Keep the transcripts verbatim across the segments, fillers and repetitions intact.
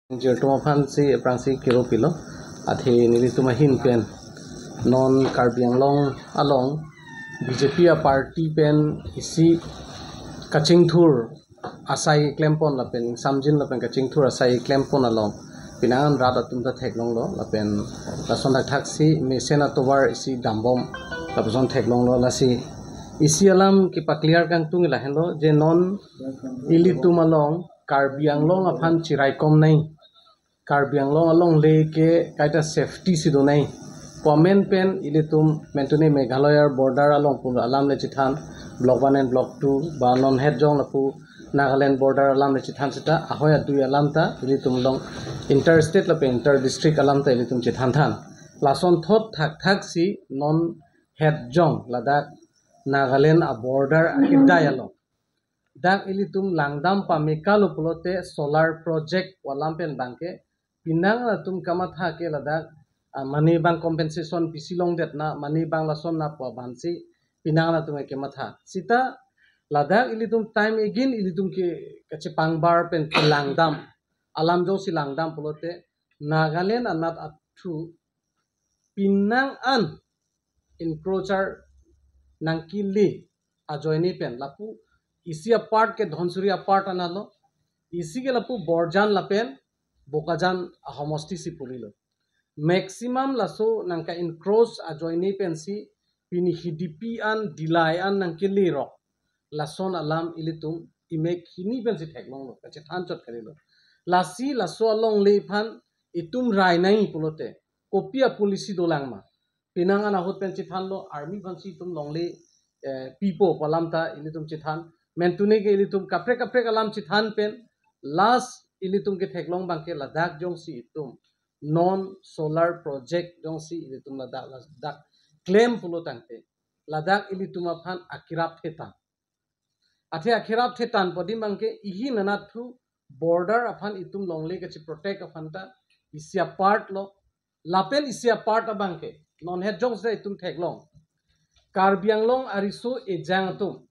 Jirtum aphan si aphrangsi kiro pilo. Athe nelitum ahin pen non Karbi Anglong along B J P a party pen isi kachingthur asai klempon lapen ingsamjin lapen kachingthur asai klempon along pinangan rat atum ta theklonglo lapen lason thakthak si mesen atovar isi dambom lapuson theklonglo. Lasi isi alam kepaclear kangtung lahenlo je non ilitum along Karbi Anglong aphan chiraikom nai. Karbi Anglong alongle ke kaita safety si do nai pu amen pen ilitum mentune Meghalaya border along pu alam le chethan, block one and block two ba non het jong lapu Nagaland border alam le chethan seta ahoi adui alam ta ilitum along interstate lapen inter district alam ta ilitum chethan than. Lason thot thakthak si non het jong ladak Nagaland a border akidai along dak ilitum langdam pamekalo pulote solar project pu alam pen abangke pinang atum kamatha ke ladak, ah, mane abang compensation pisi longdet na, mane abang lason na pu abangsi pinang atum ke kamatha. Seta ladak ilitum time again ilitum ke kachepangbar pen kelangdam alam jongsi langdam pulote Nagaland anat athu pinang an encroacher nangkele ajoine pen lapu isi apart ke Dhansiri apart analo, isi ke lapu Borjan lapen Bokajan ahomosti si purilo. Maximum laso nangka encroach ajoine pensi pini Hidipi an Dillai an nangkele rok lason alam ilitum imek hini pensi theklonglo, kachethan chot kalilo. Lasi laso alongle aphan itum rai nai pulote kopi a policy dolang ma? Pinang an ahut pen chethanlo army aphansi itum longle, eh, pipo pu alam ta ilitum chethan. Mentune ke ilitum kaprek kaprek alam chethan pen last ilitum ketheklong abangke ladak jongsi itum non solar project jongsi ilitum ladak ladak klem pulo tangte ladak ilitum aphan akerap thetan. Athe akerap thetan pu adim abangke ihin anat thu border aphan itum longle kacheprotect aphan ta isi apart lo. Lapen isi apart abangke non het jong seta itum theklong. Karbi Anglong ariso ejang atum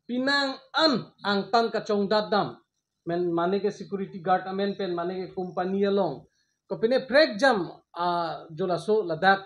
pinang an angtan kachongdat dam, men mane ke security guard amen pen mane ke company along kopine prekjam, ah, jolaso ladak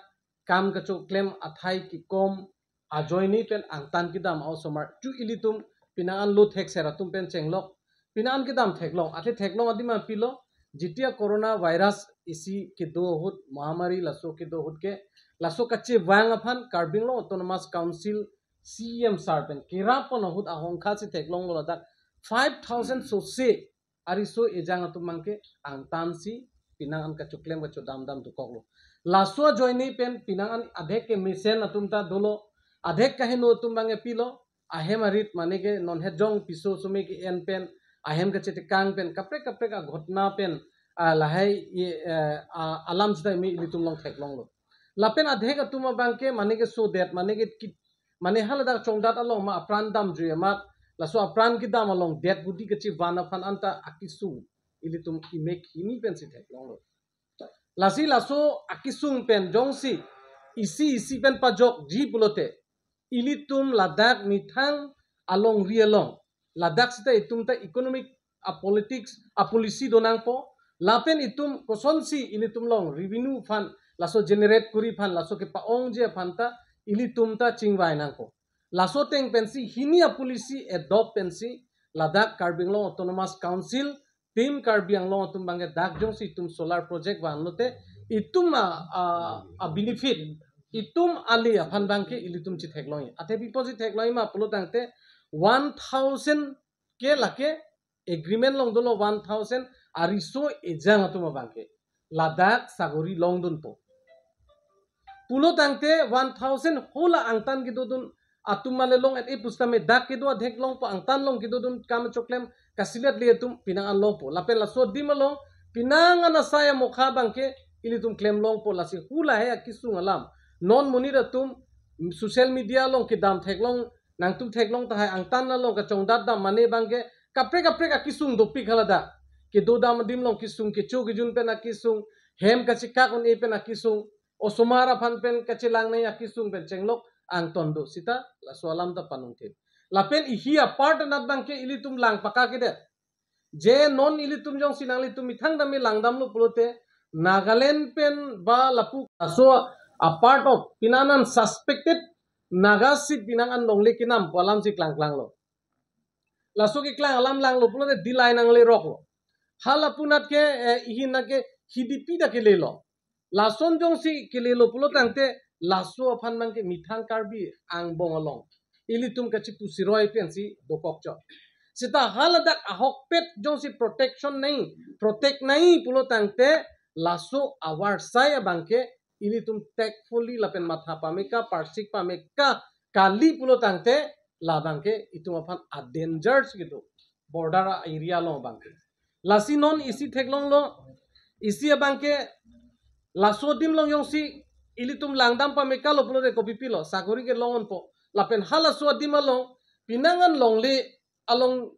kam kachoklem athai kekom ajoine pen angtan kedam a-osomar chu ilitum pinang an lo thekser atum pen chenglok pinang an kedam theklong. Athe theklong adim apilo, jitia corona virus isi kedo ahut, mahamari laso kedo ahut ke laso kachevang aphan Karbi Anglong Autonomous Council C E M sir pen kerap pon ahut ahongkha si theklonglo ladak five thousand sose ariso ejang atum abangke angtan si pinang an kachoklem kachodam dam dokoklo. Laso ajoine pen pinang an adhek ke mesen atum ta dolo, adhek kaheno atum abangke pilo, ahem arit mane ke non het jong piso sume ke-en pen, ahem kachetekang pen, kaprek kaprek aghotna pen, ah, lahai i, eh, ah, alam seta imi ilitum along theklonglo. Lapen adhek atum abangke mane ke sodet, mane ke kit, mane haladak chongdat along ma apran damjui amat, laso apran kedam along det budi kachevan aphan anta akesung ilitum imek hini pensi theklonglo. Lasi laso akesung pen jongsi isi isi pen pajokji pulote ilitum ladak methang alongri along ladak seta itum ta economic a politics a policy donangpo, lapen itum kosonsi ilitum along revenue aphan laso generate kuri aphan laso kepa-ongji aphan ta ilitum ta chingvai nangpo. Laso ateng pensi hini a policy adopt pensi ladak Karbi Anglong Autonomous Council, Team Karbi Anglong atum abangke dak jongsi itum solar project vanlote itum a, a, a benefit itum ale aphan abangke ilitum chetheklongji. Athe pi apotsi theklongji ma pulo tangte one thousand ke lake agreement along dolo one thousand ariso ejang atum abangke ladak sagori longdunpo. Pulo tangte one thousand hala angtan kedodun atum male long-et-e pusitame dak kedo adhek longpo, angtan along kedodun kam choklem kasilet le atum pinang an longpo. Lapen laso adim along pinang an asai amokha abangke ilitum klem longpo. Lasi hala he akesung alam non monit atum social media along kedam theklong, nangtum theklong tahai angtan along kachongdat dam mane abangke kaprek kaprek akesung dopik haladak. Kedo dam adim along kesung, kecho kejun pen akesung, hem kachekak un-e pen akesung, osomar aphan pen kachelang nai akesung pen chenglok angton do seta laso alam ta panung thip. Lapen ihi apart anat abangke ilitum lang paka kedet. Je non ilitum jongsi nanglitum methang dam langdamlo pulote Nagaland pen ba lapu aso a part of pini an suspected Naga seat pini an longle kenam pu alamsi klangklanglo. Laso keklang alam langlo pulote D-line nangleroklo. Hala punat ke, eh, ihin nat ke H D P ta kelelo. Lason jongsi kelelo pulo tangte laso aphan abangke methang Karbi angbong along ilitum kachipusiroi pensi dokok chot. Seta haladak ahokpet jongsi protection nai, protect nai pulo tangte laso avarsai abangke ilitum tactfully lapen matha pameka, parsik pameka kali pulo tangte labangke itum aphan a danger si kedo border area along abangke. Lasi non isi theklonglo, isi abangke laso adim along jongsi ilitum langdam pamekalo pulote kopipilo, sakori kelong unpo. Lapen halaso adim along pini an longle along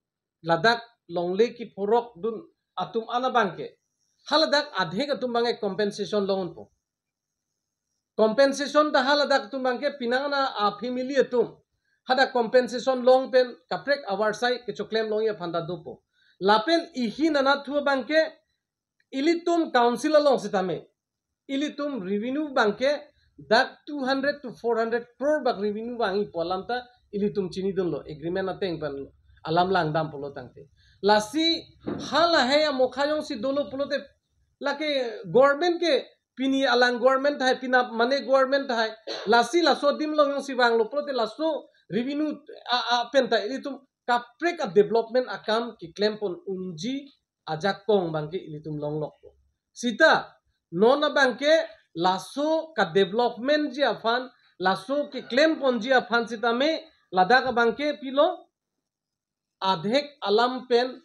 ladak longle kiphorok dun atum an abangke haladak adhek atum abangke compensation long unpo. Compensation ta haladak atum abangke pini an a family atum hadak compensation long pen kaprek avarsai kechoklem longji aphan ta dopo. Lapen ihin anatthu abangke ilitum council along sitame ilitum revenue abangke dak two hundred to four hundred crore bak revenue vangji pu alam ta ilitum chinidunlo agreement ateng pen alam langdam pulo tangte. Lasi halahei amokha jongsi dolo pulote lake government ke pini alang government tahai, penap mane government tahai, lasi laso adim along jongsi vanglo pulote laso revenue a, a pen ta ilitum kaprek a development akam keklem pon unji ajakong abangke ilitum longlokpo. Seta non abangke laso ka development ji aphan, laso keklem ponji aphan sitame ladak abangke pilo adhek alam pen,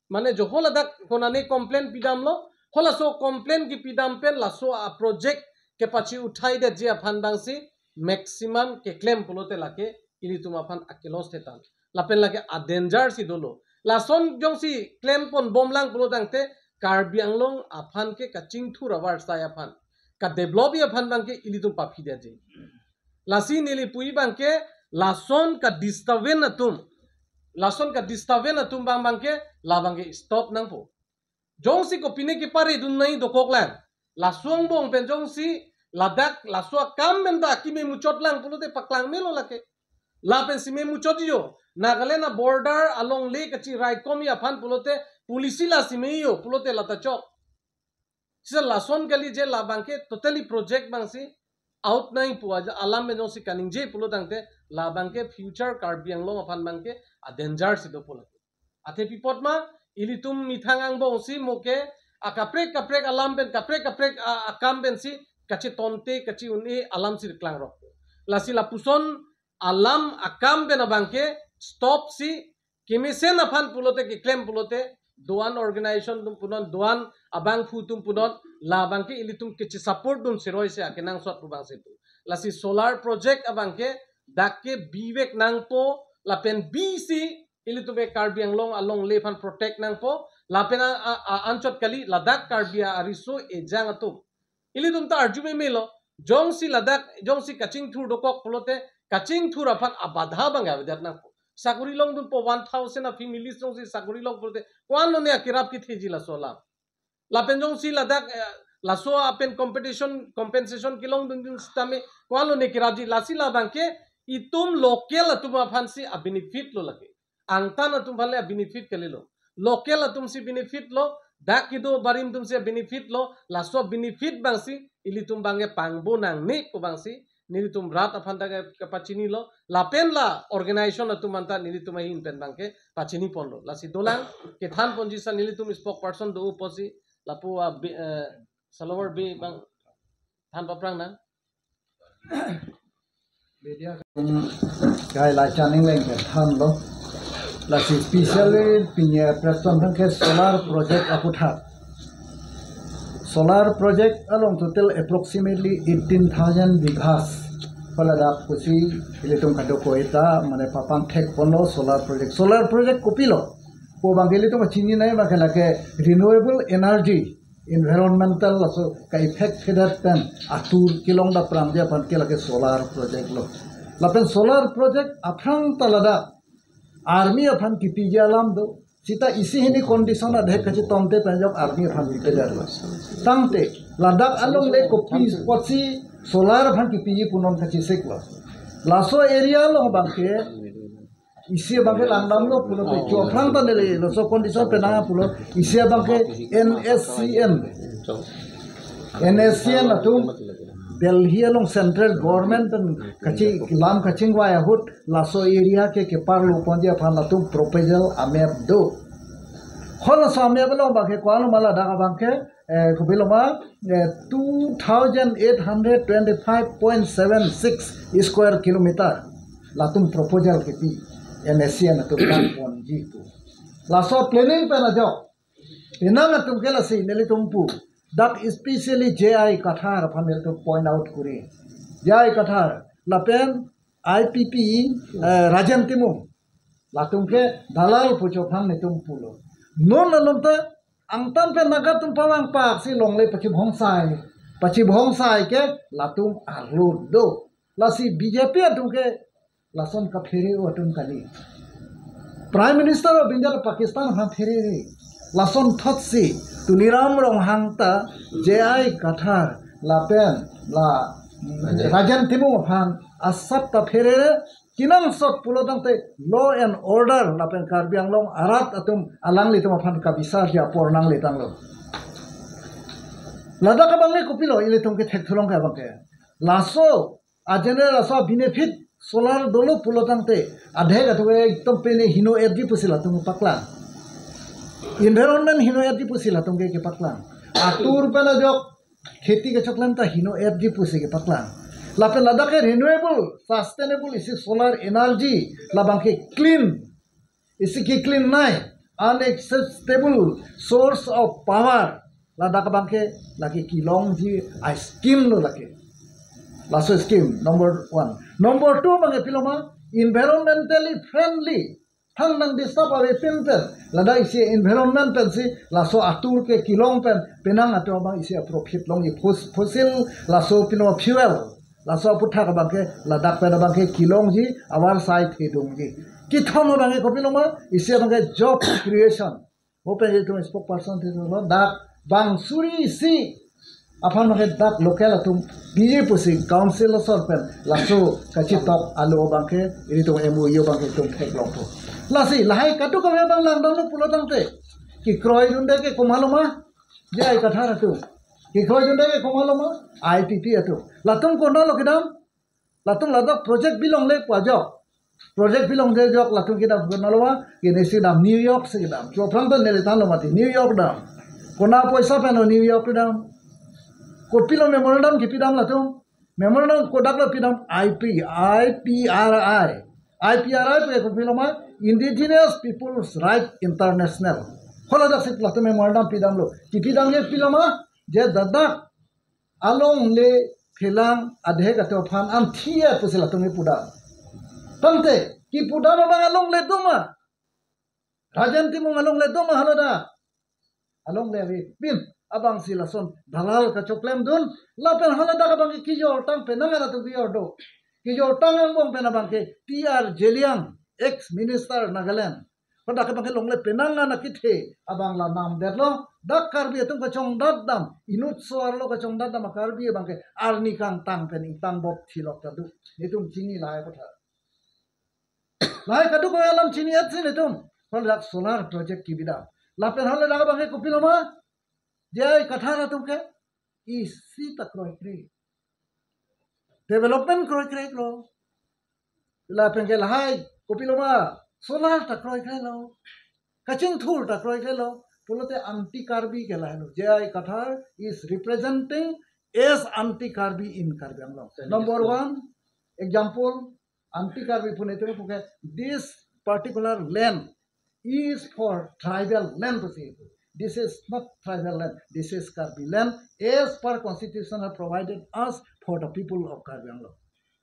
mane jo haladak konane complain pidamlo, halaso complain kepidam pen laso a project kepachi uthai detji aphan abangsi maximum keklem pulote lake ilitum aphan akelos thetan. Lapen lake a danger si dolo. Lason jongsi klem pon bomlang pulo tangte Karbi Anglong aphan ke kachingthur avarsai aphan, ka develop ji aphan abangke ilitum paphi detji. Lasi neli puji abangke lason ka disturbance atum, lason ka disturbance atum abang abangke labangke stop nangpo. Jongsi kopine kepare dun nai dokok lang. Laso angbong pen jongsi ladak laso akam pen ta keme muchot lang pulote paklang melo lake. Lapen seme muchot jo. Nagaland a border along le kachi raikom ji aphan pulote policy la seme jo pulote lata chok. Sisa lason kali je labangke totally project abangsi out nai pu aja alam pen jongsi kaningje pulo tangte labangke future Karbi Anglong aphan abangke a danger si dopo lake. Athe pi apot ma ilitum methang angbong si mo ke akaprek kaprek alam pen kaprek kaprek a, akam pensi kachetonte kache-un-e alam si klangrok. Lasi lapuson alam akam pen abangke stop si kemesen aphan pulote keklem pulote do-an organization atum punon, do-an abangphu atum punon, labangke ilitum kechi support dun siroi se akenangsot pu abangsi tu. Lasi solar project abangke dak ke bivek nangpo lapen bisi ilitum ke Karbi Anglong along le aphan protect nangpo lapen a, a, a anchot kali ladak Karbi a ariso ejang atum. Ilitum ta arju memelo, jongsi ladak, jongsi kachingthur dokok pulote, kachingthur aphan abadha abang avedet nangpo. Sakori longdunpo one thousand a families jongsi sakori long pulote, ko-an lone akerap ketheji laso alam. Lapen jongsi ladak, eh, laso apen competition, compensation kelongdundun sitame, ko-an lone kerapji lasi labangke, itum local atum aphansi a benefit lo lake. Angtan atum aphan le a benefit kalilo. Local atum si benefit lo, dak kedo barim atum si benefit lo, laso benefit abangsi ilitum abangke pangbo nangne pu abangsi nelitum rat aphan ta kapachinilo, lapen la organization atum anta nelitum ahin pen abangke pachini ponlo. Lasi dolang kethan ponji sa nelitum spokesperson do pusi lapu a bi-, eh, Salawar Bey abang than paphrang nang. Media kai la chaning leng ke thanlo. Lasi specially pini press conference ke solar project aputhak. Solar project along total approximately eighteen thousand bighas. Pala dak pusi ilitum kadokave ta mane papang thek ponlo solar project. Solar project kopilo? Pu abang ilitum chinine abang ke lake renewable energy, environmental laso ka-effect phedet pen atur kelong dapprangji aphan ke lake solar project lo. Lapen solar project aphrang ta ladak army aphan kipiji alam do, Sita isi hini condition adhe kachetonte pen ajok army aphan kipeler lo. Tangte ladak alongle kopi apotsi solar aphan kipiji pu non kachesiklo. Laso area along abangke isi abangke langdamlo pulote, chophrang ta neli laso condition penang pulo, isi abangke N S C N. N S C N atum Delhi along central government pen kachi lam kachingvai ahut laso area ke keparlo ponji aphan latum proposal amep do. Hol laso amep along abangke ko-an lo ma ladak abangke, eh, kopilo ma, eh, two thousand eight hundred twenty-five point seven six square kilometer. Latum proposal kipi, N S C N atum kan ponji pu. Laso planning pen ajok penang atum ke lasi nelitum pu. Dak especially J I Kathar aphan nelitum point out kuri. J I Kathar lapen I P P, eh, Rajen Timung. Latum ke dalal pu chophrang nelitum pulo. Non along ta angtan pen Naga atum pavang paksi longle pachibhongsai. Pachibhongsai ke latum arlo do. Lasi B J P atum ke lason kaphere atum kali. Prime Minister of India Pakistan aphan phere. Lason thotsi Tuliram Ronghang ta J I Kathar lapen la Rajen Timung aphan asap ta phere. Kenangsot pulo tangte law and order lapen Karbi Anglong arat atum alanglitum aphan kabisarji apor nanglitanglo. Ladak abangke kopilo ilitum ke thekthulong ke abangke. Laso a general laso benefit solar dolo pulo tangte adhe atum ke ekdom pene hino-etji pusi latum paklang. Environment hino-etji pusi latum ke kepaklang. Atur pen ajok kheti kechoklem ta hino-etji pusi kepaklang. Lapen ladak ke renewable, sustainable isi solar energy labangke clean, isi ke clean nai, unacceptable source of power. Ladak abangke lake kelongji a-scheme lo lake. Laso scheme number one. Number two abangke pilo ma, environmentally friendly. Thang nang disturb ave pin pen, ladak isi environment pensi laso atur ke kelong pen penang atum abang isi a-profit longji, fos-, fossil laso pilo fuel. Laso aputhak abangke ladak pen abangke kelongji, avarsai thedungji. Kethom abangke kopilo ma, isi abangke job creation. Mo pen itum spokesperson thedunglo, dak bang suri isi aphan abangke dak local atum piji pusi council asor pen laso kachetok alo abangke ilitum M O U abangke itum theklongpo. Lasi lahai kadokave abang langdamlo pulo tangte kekroidunde ke komatlo ma, J I Kathar atum. Kekroidunde ke komatlo ma, I P P atum. Latum konatlo kedam? Latum ladak project bilongle pu ajok. Project bilongle ajok latum kedam konatlo ma, kene si dam, New York si kedam. Chophrang ta neli tanglo mati, New York dam. Kona poisa pen lo New York dam? Kopilo memorandum kipidam latum? Memorandum kodak lo pidam? I P, I P R I. I P R I pu kopilo ma, Indigenous Peoples Right International. Hala dak si latum memorandum pidamlo. Kipidam ke pilo ma, je ladak alongle kelang adhek atum aphan anthi-et pusi latum kipudam. Tangte kipudam abang alongle do ma? Rajen Timung alongle do ma haladak? Alongle ave pin, abangsi lason dalal kachoklemdun, lapen haladak abang kejortang penang atum kejor do. Kejortang angbong pen abangke T R Zeliang, ex minister Nagaland. Hadak abangke longle penang ana kithe abang la namdetlo, dak Karbi atum kachongdatdam, inutso arlo kachongdatdam a-Karbi abangke arni kangtang pen ingtangbop thilok ta do. Itum chini lahai aphuthak. Lahai kadokave alam chini-et si nelitum. Haladak solar project kibidam. Lapen haladak abangke kopilo ma, J I Kathar atum ke isi ta kroikre. Development kroikre lo. Lapen ke lahai kopilo ma, solar ta kroikre lo. Kachingthur ta kroikre lo. Pulote anti-Karbi ke lahai lo. J I Kathar is representing as anti-Karbi in Karbi Anglong. Number one, example, anti-Karbi pu nelitum puke, this particular land is for tribal land pusi. This is not tribal land. This is Karbi land as per constitution have provided us for the people of Karbi Anglong.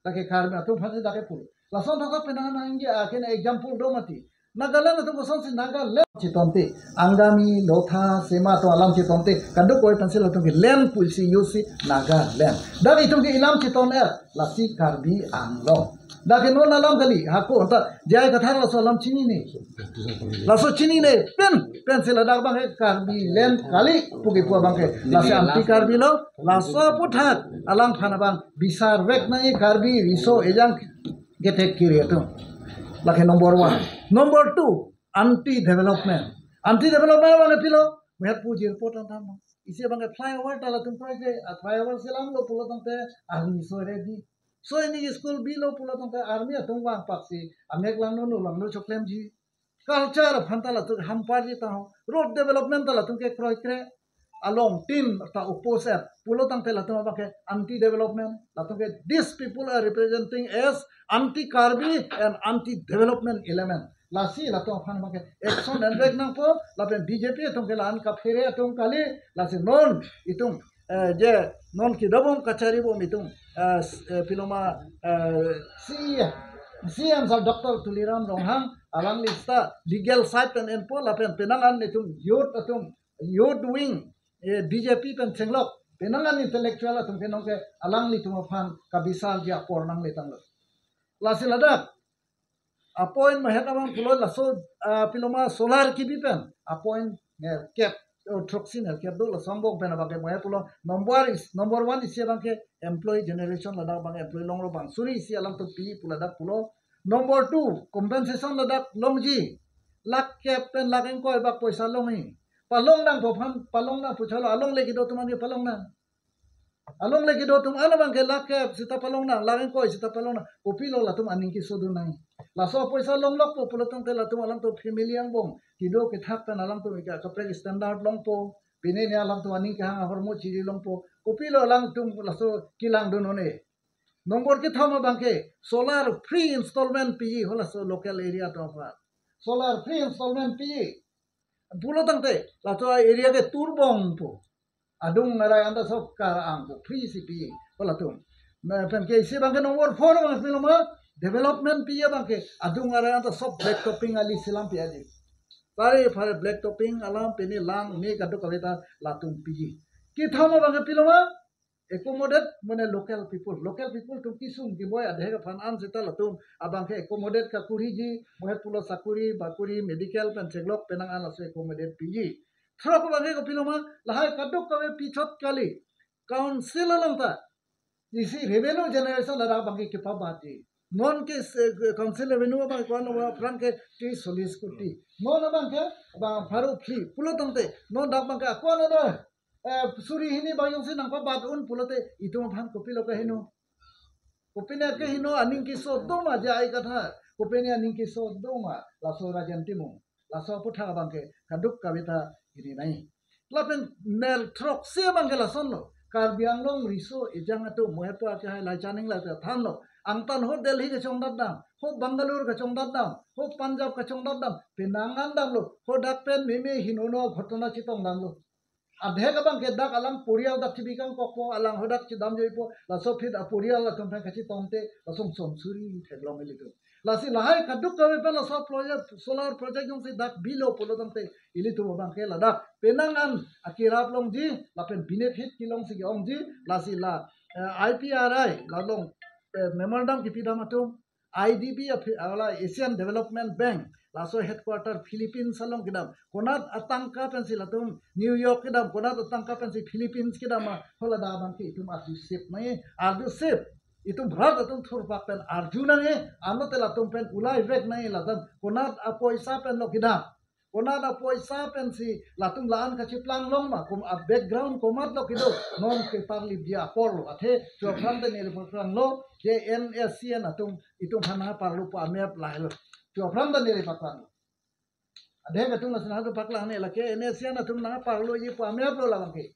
Lake Karbi atum aphansi dak kepulo. Lason thakthak penang nangji aken example do mati. Nagaland atum kosonsi Nagaland chetonte, Angami, Lotha, Sema atum alam chetonte, kadokave aphansi latum ke land pusi use Nagaland. Dak itum ke ilam cheton-et, lasi Karbi Anglong. Dak ke non alam kali, hako, anta J I Kathar laso alam chinine. Laso chinine, pen, pensi ladak abangke Karbi land kali, pu kipu abangke. Lasi anti Karbi lo, laso aputhak, alangphan abang bisar vek nangji Karbi riso ejang kethekthe atum. Lake number one. Number two, anti development. Anti development abangke pilo, mehat puji report ang tama. Isi abangke flyover ta latum project, a flyover selamlo pulo tangte, army so ready. So ini school bilo pulo tangte army atum vangpaksi, amek langno no langno choklemji. Culture aphan ta latum hamparji ta ho. Road development ta latum kekroikre. Along tin ta opposite. Pulo tangte latum abangke anti development. Latum ke these people are representing as anti Karbi and anti development element. Lasi latum aphan abangke action envek nangpo. Lapen B J P atum ke la-an kaphere atum kali. Lasi non itum eh, je non kedobom kacharibom itum, eh, s-, eh, piloma, eh, C E M, C E M sir Doctor Tuliram Ronghang, alangli seta legal side pen enpo lapen penang an itum youth atum, youth wing, eh, B J P pen chenglok, penang an intellectual atum ke nonke alanglitum aphan kabisarji apor nangle tanglo. Lasi ladak, apoint mehet abang pulo laso, ah, piloma solar kibi pen. Apoint nerkep, o throksi nerkep do laso angbong pen abangke mehet pulo number is, number one isi abangke employee generation ladak abang employee longlo bang. Suri isi alangtum pi pu ladak pulo. Number two, compensation ladak longji. Lakh kep pen lakh ingkoi bak poisa longji. Palong nangpo aphan, palong nangpo chalo alongle kedo atum abangke palong nang. Alongle kedo atum an abangke lakh kep seta palong nang, lakh ingkoi seta palong nang. Kopilo latum aning kesodun nang. Laso poisa longlokpo pulo tangte latum alangtum family angbong kedo kethak pen alangtum ika kaprek standard longpo. Pini ne alangtum aning kehang ahormu chiri longpo. Kopilo alangtum laso kelangdun un-e. Number kethom abangke solar free installment piji ho laso local area atum aphan. Solar free installment piji. Pulo tangte laso area ke turbong po. Adung arai anta sob kar-ang po, free si pi, ko latum. Lapen ke isi abangke number four abang piloma, development piji abangke, adung arai anta sob black topping ali selam pi aji. Pare pare black topping alam pini lang ne kadokave ta latum piji. Kethom abangke piloma, accommodate mane local people. Local people atum kesung keboi adhek aphan an seta latum abangke accommodate kakuriji, mohet pulo sakuri, bakuri, medical pen chenglok penang an laso accommodate piji. Throk abangke kopiloma, lahai kadokave pichot kali. Council along ta isi revenue generation ladak abangke kepabatji. Non ke se-, council revenue abang ko-an aphrang ke tris solis koti. Non abangke abang pharo phli pulo tangte. Non dak abangke ko-an, eh, suri hini bang jongsi nangpabat un pulote itum aphan kopilo keheno. Kopine keheno, aning keso doma J I Kathar. Kopine aning keso doma laso Rajen Timung. Laso aputhak abangke kadokave ta hini nai. Lapen nerthroksi abangke lasonlo. Karbi Anglong riso ejang atum mohet pu ake hai lai chaning lai ta thanlo. Angtan ho Delhi kachongdat dam, ho Bangalore kachongdat dam, ho Punjab kachongdat dam, penang an damlo, ho dak pen meme hinono ghotona chetong damlo. Adhek abangke dak alang porial dak chibi kangkokpo, alang ho dak chedam joipo, laso aphi aporial atum pen kachetongte, lason sonsuri theklong ilitum. Lasi lahai kadokave pen laso project, solar project jongsi dak bilo pulo tangte, ilitum abangke ladak penang an akerap longji, lapen benefit kelong si ke-ongji, lasi la, eh, I P R I, la long, eh, memorandum kipidam atum, I D B aphi, ala Asian Development Bank, laso headquarter Philippines along kedam. Konat atangka pensi latum New York kedam, konat atangka pensi Philippines kedam ma, ho ladak abangke itum arju sip nai, arju sip. Itum rat atum thurpak pen arju nang e, ano te latum pen ulai vek nai latum, konat apoisa penlo kedam. Konat apoisa pensi latum la-an kachiplang long ma, kom a background komatlo kedo, non keparlipji aporlo, athe chophrang te neli paklanglo, ke N S C N atum, itum aphan nangparlo pu amep lahelo. Chophrang te neli paklanglo. Adhe katung lason atum paklang ne lake N S C N atum nangparloji pu ameplo labangke.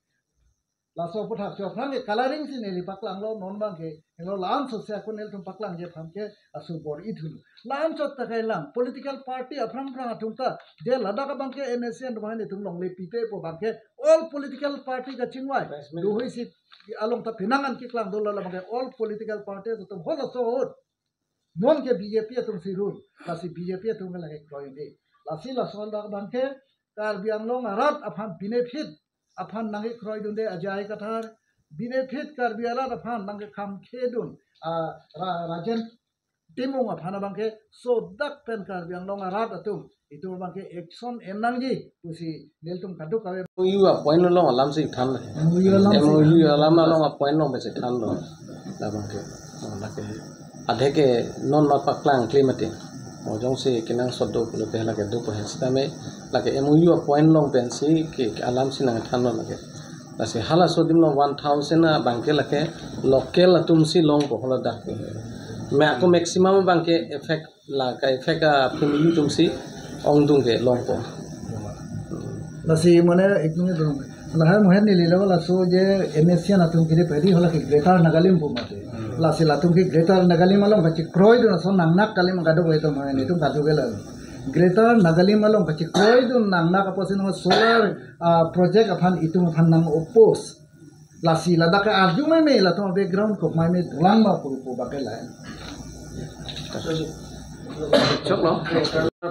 Laso aputhak chophrang ke coloring si neli paklanglo, non abangke, helo la-an sose akun nelitum paklangji aphan ke asubor idhun. La-an chot ta kailang, political party aphrang phrang atum ta, je ladak abangke N S C N atum ahin itum longle pipe pu abangke, all political party kachingvai. Investment. Duhui si along ta penang an keklang dolo labangke, all political party atum ho laso ahut. Non ke B J P atum si rule, lasi B J P atum ke lake kroi de. Lasi laso ladak abangke, Karbi Anglong arat aphan benefit aphan nangkekroidunde a J I Kathar, benefit Karbi arat aphan nangkekhamkhedun a Ra-, Rajen Timung aphan abangke sodak pen Karbi Anglong arat atum itum abangke action en nangji pusi nelitum kadokave. M O U a point along alam si than. M O U alam si. M O U alam along a point along pensi thanlo. Labangke. Oh, lake. Adhe ke non ma paklang kle mati. Oh, jongsi kenangsot do pulote lake dopo he sitame lake M O U a point along pensi ke, ke alam si nangthanlo lake. Lasi halaso adim along one thousand abangke lake local atum si longpo haladak. Me ako maximum abangke effect la ka effect a family atum si ongdung ke longpo. Lasi mane itum itum. Lahai mohen neli level laso je M S C atum kiri pedi hala ke Greater Nagalim pu mate. Lasi latum ke Greater Nagalim along kachikroidun ason nangnak kali mangkado boy to mohen itum kado ke la. Greater Nagalim along kachikroidun nangnak apotsi no solar, ah, project aphan itum aphan nang oppose. Lasi ladak ke arju meme latum background kok meme dolang ma puru pu bangke lain. Choklo.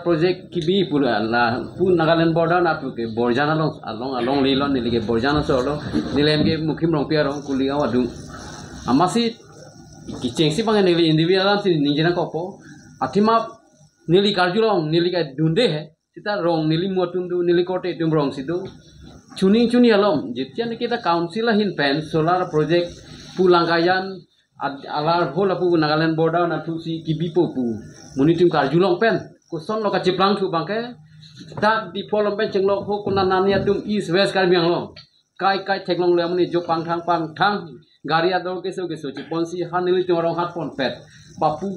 Project kibi pura la pu Nagaland border na pu ke Borjan along along alongle lo neli ke Borjan aso lo neli hem ke Mukhim Rongpi arong Kuligaon adung. Amatsi kechengsi bang neli individual alam si ningje nangkokpo. Athema neli karjulong neli ke dunde he. Sita rong neli mo atum do, neli korte atum rong si do. Chuning chuning alom, jetian kita council ahin pen solar project pu Langkajan ad-, alar ho lapu Nagaland border na thu si kibipo pu. Monit atum karjulong pen, koson lo kachiplang thu bangke. Dak Diphu along pen chenglok ho konat nani atum East West Karbi Anglong. Kai kai theklongle amonit jo pangthang pangthang gari ador keso keso chiponsi ha nelitum arong hat ponpet. Papu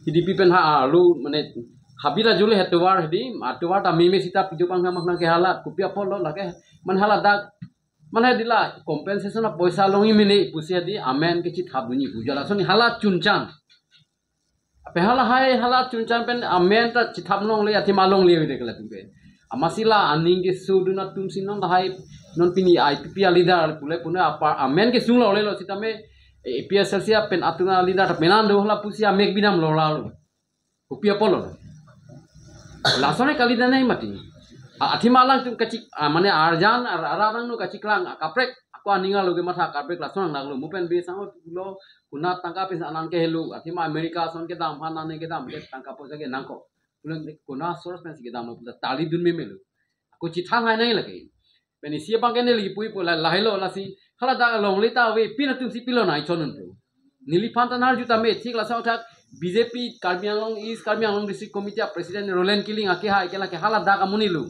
hidipi pen ha alu mane habila jule he tovar hidi, a tovar ta meme sita pijo pangthang pangthang ke halat kopi apotlo lake man halat dak man hadi la compensation a poisa longji mene pusi hadi amen kechithap dunji pu jala soni halat chunchan. Ape hala hai hala chunchan pen amen ta chithap longle athema longle vide kala tumpe. Amatsi la aning kesodun atum si non hai non pini I P P a leader pule pune apa amen kesung longle lo sitame A P H L C a pen atum a leader ta penan do hala pusi amek binam lo lalo. Kopi apotlo. Lason e kali danai mati. A-, athema alangtum kachik, a, mane arjan, ar-, ararang no kachiklang, a, kaprek, ako aning alo ke matha kaprek lason nanglo, mo pen be sang lo, konat tangka pen anang ke helo, athema America ason kedam, ha nane kedam, ke tangka poisa ke nangkok. Pulang de konat source pensi kedam lo, pulang tali dun meme lo. Ako chithang hai nai lake. Pen isi abangke neli pui pu la, lahai lo lasi. Hala dak longle ta ave pin atum si pilo nai chonun tu. Neliphan ta narju tame thik lason thak B J P Karbi Anglong East Karbi Anglong District Committee a President Roland Killing ake hai ke lake hala dak amonit lo.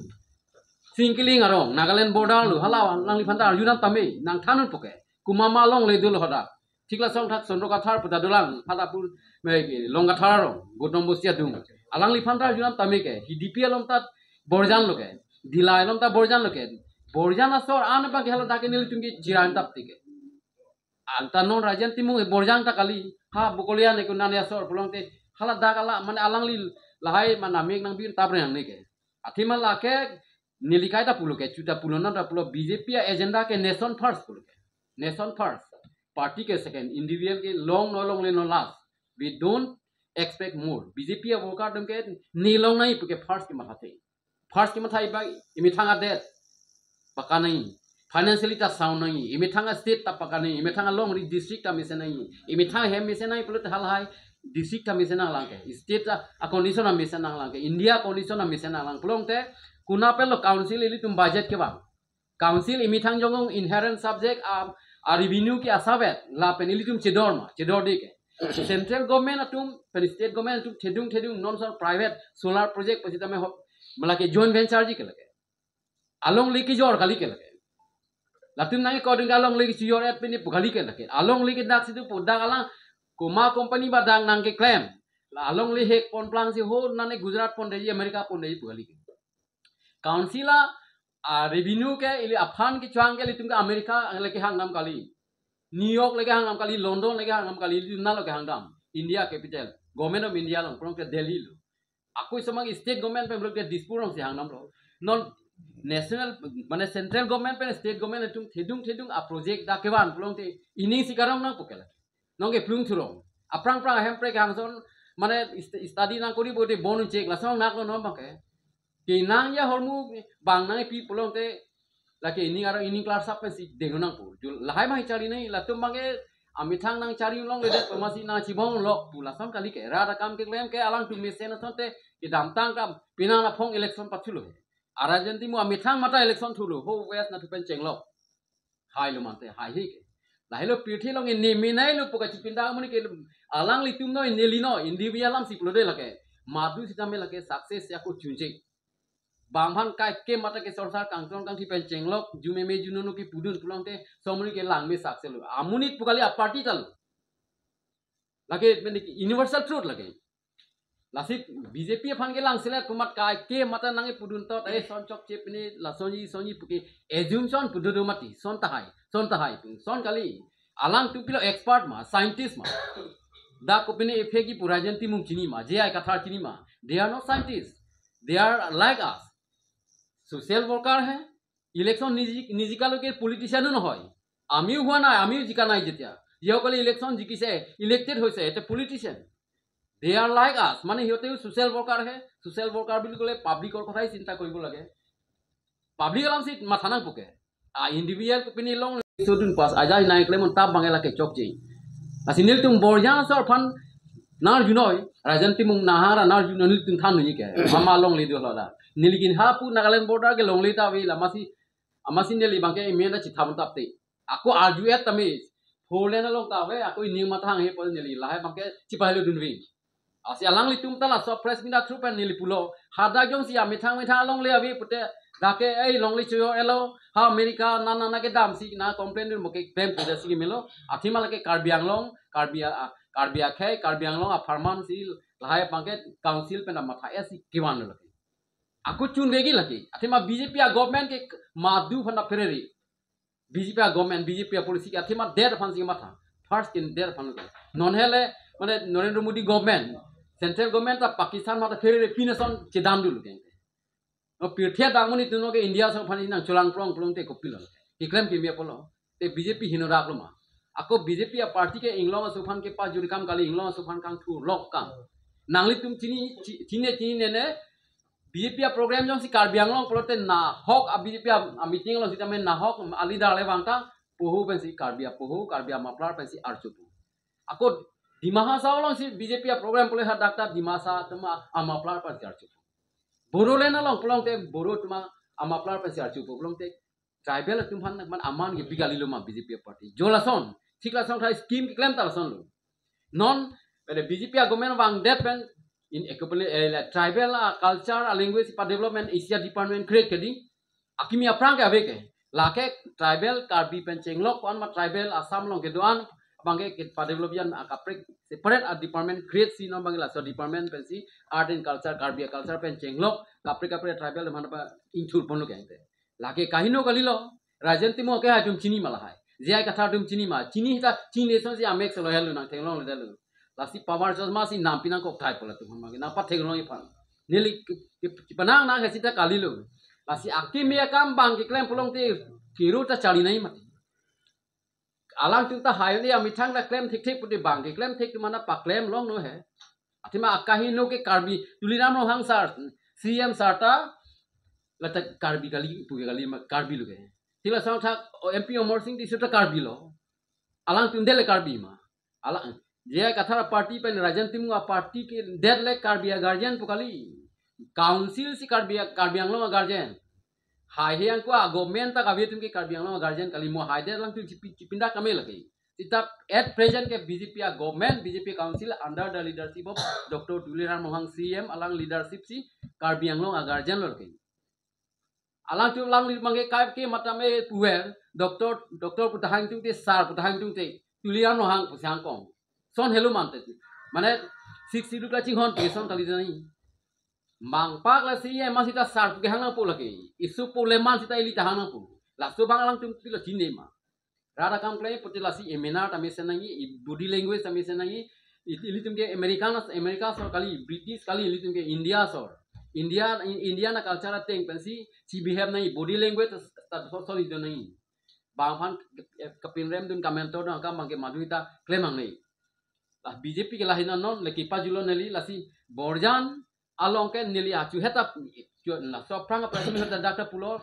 Sing Killing arong Nagaland border lo hala nangliphan ta arjunam tame nangthanun poke. Komat ma longle dolo hadak. Thik lason thak Sondro Kathar puta dolang, Phatapur, me, Longkathar arong, Gautam Bosti adung. Alangliphan ta arjunam tame ke, hidipi along ta Borjan lo ke, Dillai along ta Borjan lo ke. Borjan asor an abangke hala dak ke nelitum ke chiran tap tike. Anta non Rajen Timung Borjan ta kali, ha Bokolia ne kunani asor pulote, hala dak ala, mane alangli lahai mana mek nang bin tap reng ne ke. Athema lake, neli kai ta pulo ke, chuta pulo na ta pulo B J P a agenda ke nation first pulo ke. Nation first. Party ke second, individual ke long no longle no last. We don't expect more. B J P a worker atum ke ne long nai puke first ke matha the. First ke matha iba imethang adet paka nai. Financially ta sound nai. Imethang a state ta paka nai. Imethang along ri district ta mesen nai. Imethang hem mesen nai pulote halahai district ta mesen nanglang ke. State ta a condition a mesen nanglang ke. India condition a mesen nanglang. Pulote kuna pen lo council ilitum budget kevang. Council imethang jongong inherent subject a, a revenue ke asavet lapen ilitum chedor ma, chedor de ke. Central government atum pen state government atum thedung thedung non sor private solar project pasitame ho, malake joint venture ji ke lake. Alongle kejor kali ke lake. Latum nang ko ding alongle kejor et pini pu kali ke lake. Alongle ke dak situ pu dak alang koma company ba dak nang keklem. La alongle hek pon plang si ho nane Gujarat pon de America pon de pu kali ke. Council a, a revenue ke ili aphan kechang ke ilitum ke America lake hangdam kali. New York lake hangdam kali, London lake hangdam kali, ilitum na lake hangdam. India capital, Government of India along, pulote Delhi lo. Ako isomang state government pen pulote Dispur along si hangdam lo. Non national, mane central government pen state government atum thedung thedung a project dak kevan pulote ining si karong nang pu ke la. Non ke plung thurong. Aphrang phrang ahem pre kehang son, mane ist-, study nang kori bode bon unchek lason nang lo non bangke. Ke nang ya hormu bang nang pi pulote lake ining aro ining kelar sap pensi deng nang pu. Jul lahai bang chari nai latum bangke amethang nangchari longledet pu masi nangchibong lok pu lason kali ke. Rat akam keklem ke alangtum mesen asonte kedamtang kam penang aphong election pathulo. Rajen Timung amethang mate election thulo. Ho West nathu pen chenglok. Hailo mate, hai hi ke. Lahelo pirthe along ne menai lo pu kachipinda amonit ke alanglitum noi, neli noi, individual alam si pulo de lake. Madu sitame lake success ya ko chunche. Bang aphan kaike mate ke sorsar kangton kangthi pen chenglok, jumeme junono kipudun pulote, so amonit ke langme success lo. Amonit pu kali, a party ta lo. Lake, mane universal truth lake. Lasi B J P aphan ke langselet pu mat kaike mate nangkipudun tot, eh, son chokche pini, lasonji, sonji pu ke assumption pu dodo mati, son tahai, son tahai pu, son kali. Alangtum pilo expert ma, scientist ma. Dak kopine effect kipu Rajen Timung chini ma, J I Kathar chini ma. They are not scientists. They are like us. Social worker hai, election niji-, nijikalo ke politician no hoy. আমিও হোৱা নাই, আমিও জিকা নাই যেতিয়া। যিসকলে ইলেকশ্যন জিকিছে, ইলেক্টেড হৈছে, এটা politician. They are like us, মানে সিহঁতেও ছ'চিয়েল ৱৰ্কাৰ হে। ছ'চিয়েল ৱৰ্কাৰ বুলি ক'লে পাব্লিকৰ কথাই চিন্তা কৰিব লাগে। Public alam si matha nangpo ke. A individual kopine long sodun pas aja nai klem un tap bang lake chokche. Lasi nelitum borjan asor aphan nangarjunoi, Rajen Timung nahara nangarjunoi, nelitum than nunyi ke. Mama longle do hlo da. Neli kin hapu Nagaland border ke longle ta ave la masi, amasi neli bang ke imen ta chitham tapte. Ako arju et tame. Four lane along ta ave, ako ining mathang he pon neli lahai bang ke chipahelo dunvi. Lasi alanglitum ta laso press meet through pen neli pulo. Hadak jongsi amethang methang alongle ave pute, dak ke ei longle choyo elo, ha America na na na kedam si na complain dun mo ke bem pute si melo. Athema lake Karbi Anglong, Karbi a, Karbi akhei, Karbi Anglong apharman si lahai bang ke council pen matha esi kevan lo lake. Ako chunvegi lake. Athema B J P a government ke madu aphan pherere. B J P a government, B J P a policy ke athema det aphan si matha. First kin det aphan lo. Non hele, mane Narendra Modi government, central government ta Pakistan mate pherere pinason chedan dul ke. No pirthe dangmoni tuno ke India so aphan nangcholang prong prong te kopilo. Keklem kimi apolo. Te B J P hino dak lo ma. Ako B J P a party ke inglong aso aphan kepajuri kam kali, inglong aso aphan kangthur lok kam. Nanglitum chini, chi-, chini, chinine ne, B J P a program jongsi Karbi Anglong pulote nahok a B J P a, a meeting along sitame nahok a leader le vangta poho pensi Karbi a poho, Karbi a muffler pensi archupo. Ako Dima Hasao alongsi B J P a program pule hadak ta Dimasa atum a muffler pensi archupo. Bodoland along pulote Bodo atum a muffler pensi archupo pulote tribal atum aphan man aman ke bigali lo ma B J P party. Jo lason, thik lason thai scheme keklem ta lason lo. Non, pada B J P a government vangdet pen in ekopele, eh, la tribal a culture a language pa development Asia department create kedi. Akimi aphrang ke ave ke. Lake tribal Karbi pen chenglok ko-an ma tribal Assam along kedo-an bang ke pa develop yan a kaprek separate a department create si non bang laso department pensi art and culture Karbi a culture pen chenglok kaprek kaprek tribal man pa inthur ponlo ke ante. Lake kaheno kalilo, Rajen Timung ke atum chini ma lahai. J I Kathar atum chini ma, chini ta chini sonsi amek selo helu nangthenglongle detlo. Lasi power chosma si nampi nangkok thai pola atum ma ke nangpathenglong iphan. Neli ke, ke, kepanang nang hesi ta kalilo. Lasi akimi akam bang keklem pulote kiru ta chali nai mati. Alangtum ta haile amethang ta klem thekthek pute bang keklem thek mana paklem longno he. Athema akaheno ke Karbi Tuliram Ronghang sir, C M sir ta lata Karbi kali pu ke kali ma Karbi lo ke. Thik lason thak, o, M P Amarsing Tisso ta Karbi lo. Alangtum det le Karbi ma. Alang J I Kathar a party pen Rajen Timung a party ke det le Karbi a guardian pu kali. Council si Karbi a, Karbi Anglong a guardian. Hai he angko a government ta kave atum ke Karbi Anglong a guardian kali mo hai det alangtum chipi-, chipinda kame lake. Sita at present ke B J P a government, B J P council under the leadership of Doctor Tuliram Ronghang C M alang leadership si Karbi Anglong a guardian lo ke. Alangtum lang li mangke kai ke matame puwer, Doctor, Doctor pu tahai tungte, sir pu tahai tungte, Tuliram Ronghang pu si angkong. Son helu mante. Mane, six Schedule kachinghon pu son kali jani. Mangpak lasi eman sita sir pu kehang nangpo lake. Isu pu leman sita ili ta hang nangpo. Laso bang alangtum pilo chini ma. Rat akam klem pute lasi seminar ta mesen nangji, i body language ta mesen nangji, i-, ilitum ke American, America asor kali, British kali, ilitum ke India asor. India, India na culture ateng pensi, si behave nangji, body language ta, ta so, so ido nangji. Bang aphan ke, ke, kepinrem dun kamentor dun akam bang ke madu ta klem nangne. Lah B J P ke lahin non, lake pajulo neli, lasi Borjan along ke neli achu heta, chu, laso aphrang aphrang heta dak ta pulo.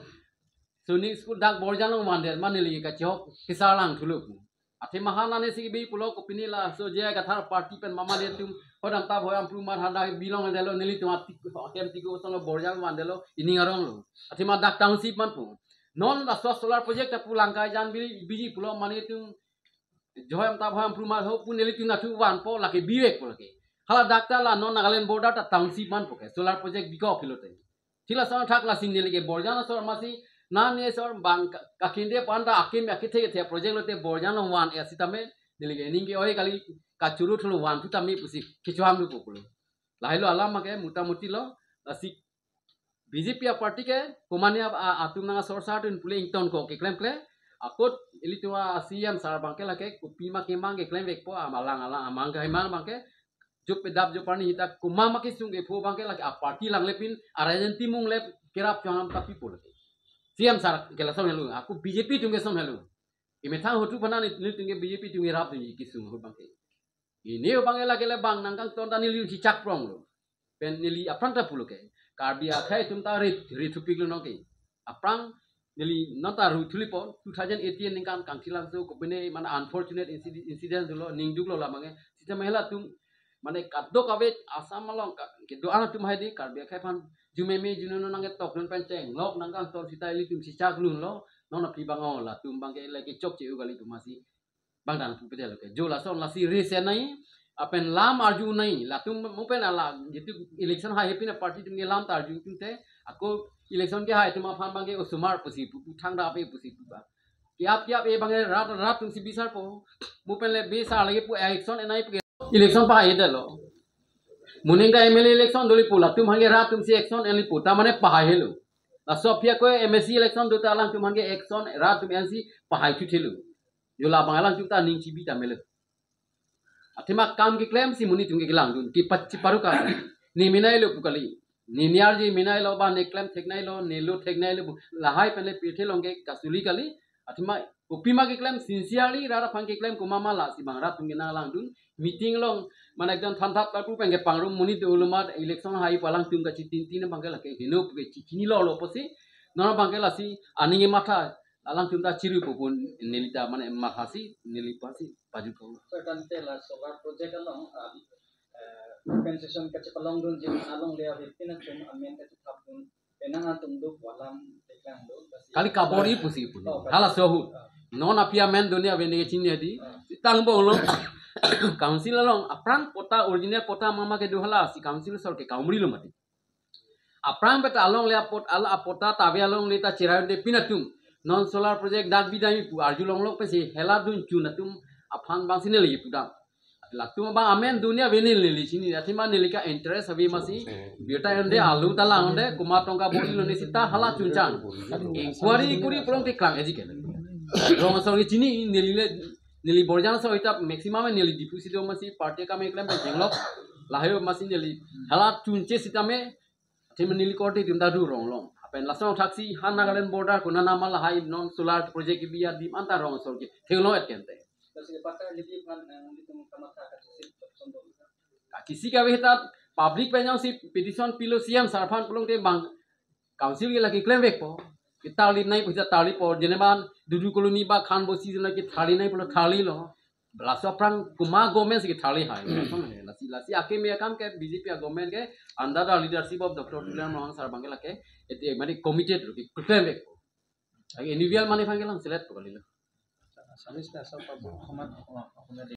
Soni school dak Borjan along mandet ma neli kachok kisar lang thulo. Athema ha nane si kebi pulo kopine laso J I Kathar party pen mama nelitum hodam ta bhoi ampru mar handa bilong delo nelitum atik akem tiko solo borjan van delo ining arong lo. Athema dak township man pu. Non laso solar project ta pu Langkaijan bi biji pulo mane tum Joi am ta bhoi ampru mar ho pu nelitum nathu vanpo lake bivek po lake. Hala dak ta la non Nagaland border ta township man po ke solar project biko pilote. Thila sang thak lasi neli ke borjan asor masi nane asor bang ka-, kakinde panda akim akithe kethe project lote borjan lo van e sitame neli ke ning ke oi kali kachuru thulu van thu tame pusi kichuam du pulo. Lahai lo alam ke mutamuti lo lasi B J P a party ke komane a, a, atum nang asor sar tun pule ington ko keklem kle akut ilitum a C M sar bangke lake kopima kemang keklem vekpo amalang alang amang ke himang bangke jup pedap jup parni hita kumama kesung kepho bangke lake a party lang lepin a rajen timung lep kerap chonam tapi pul. C M sar ke lason helu aku B J P tum keson helu. Imethang hotu pana ni ni tum ke B J P tum kerap tum kesung ho bangke. Ini bangke lake le bang nangkangton ta neli chichak prong lo. Pen neli aphrang ta pulo ke. Karbi akhai tum ta rit rit thupik lo nongke. Aphrang neli non ta ru thulipo two thousand eighteen ningkan kangthilang so kopine mana unfortunate incide-, incident lo ningduk lo la mange. Sita mahela tum mane kadok avet Assam along ka kedo an atum hai di Karbi akhai aphan jumeme junono nang ketok dun pen chenglok nangkangton sita ilitum chichak lun lo. Non aphi bang o latum bangke lake chokche u kali tum masi. Bang dan pu pede lo ke. Jo lason lasi resen nai, apen lam arju nai, latum mu pen ala, jitu election hai hepin a party tum ke lam ta arju tum te, ako election ke hai tum aphan bangke osomar pusi pu, pu thang da pe pusi pu ba. Kiap kiap e bangke rat rat tum si bisar po, mu pen le bisar lagi pu election enai pu ke. Election pahai de lo. Muning da M L A election doli pu latum hangke rat tum si election enli pu, ta mane pahai helo. Laso aphi ako M A C election do ta alangtum hangke election rat tum ensi pahai thu thelo. Jo labang alangtum ta ning chibi ta melo. Athema kam keklem si monit tum kelang dun, kipat chiparu ka. Ne minai lo pu kali. Ne niarji minai lo ba ne klem thek nai lo, ne lo thek nai lo pu. Lahai pen le pirthe along ke kasuli kali. Athema kopima keklem sincerely rat aphan keklem komama lasi bang rat tum kenang lang dun. Meeting along mane ekdom than that pu pen kepangrum monit do lo mat election hai pu alangtum kachitin tin bangke lake heno pu ke chichini lo lo pusi. Non bangke lasi aning matha alangtum ta chiru pu pun neli ta mane matha si neli pasi paju ko. So, tangte la solar project along, ah, eh, compensation kachepalong dunji along le avi pina chum amen kachethap dun penang atum duk walam teklang do. Kali kabor i pusi pu. Oh, hala sohu. Ah. Non aphi amen dunia vene ke chini di. Ah. Tang bong lo. Council along aphrang pota original pota mama kedo hala si council asor ke kaumri lo mati. Aphrang peta along le apot ala apota ta ave along le ta chirai de pin atum. Non solar project dak bidai pu arjulong lok pensi hela dun chun atum aphan bang sini lagi pudam. Latum bang amen dunia vene lili chini athema neli ka interest ave masi. Biota onde alu ta lang onde kuma tongka bori lo ne sita hala chunchang. Inquiry kuri prong teklang eji ke. Rong asor ke chini neli le neli borjan asor ita maximum neli Diphu si do masi party kam keklem pen jenglok. Lahai masi neli hala chunche sitame Athema neli korte tum ta do rong long. Apen lason thaksi ha Nagaland border kona nama lahai non solar project kebi adim anta rong asor ke thelo et kente. Lasi pata lagi pan, eh, nelitum kamatha kachisi chokson do. Kachisi kave ta public pen jongsi petition pilo C M sar aphan pulote bang council ke lagi klem vekpo. Ke tarli nai pu ta tarlipo jeneman Dudu colony ba Khan Bosti jena ke tarli nai pulo tarlilo. Laso aphrang kuma government si ketharli hai. Lason hai. Lasi, lasi akeme akam ke B J P a government ke under the leadership of Doctor Tuliram Ronghang sar bangke lake ete mane committed rupi kutem bek. Agi individual mane aphan ke lang selet to kalilo. Assamese ta asal pa Muhammad, Muhammad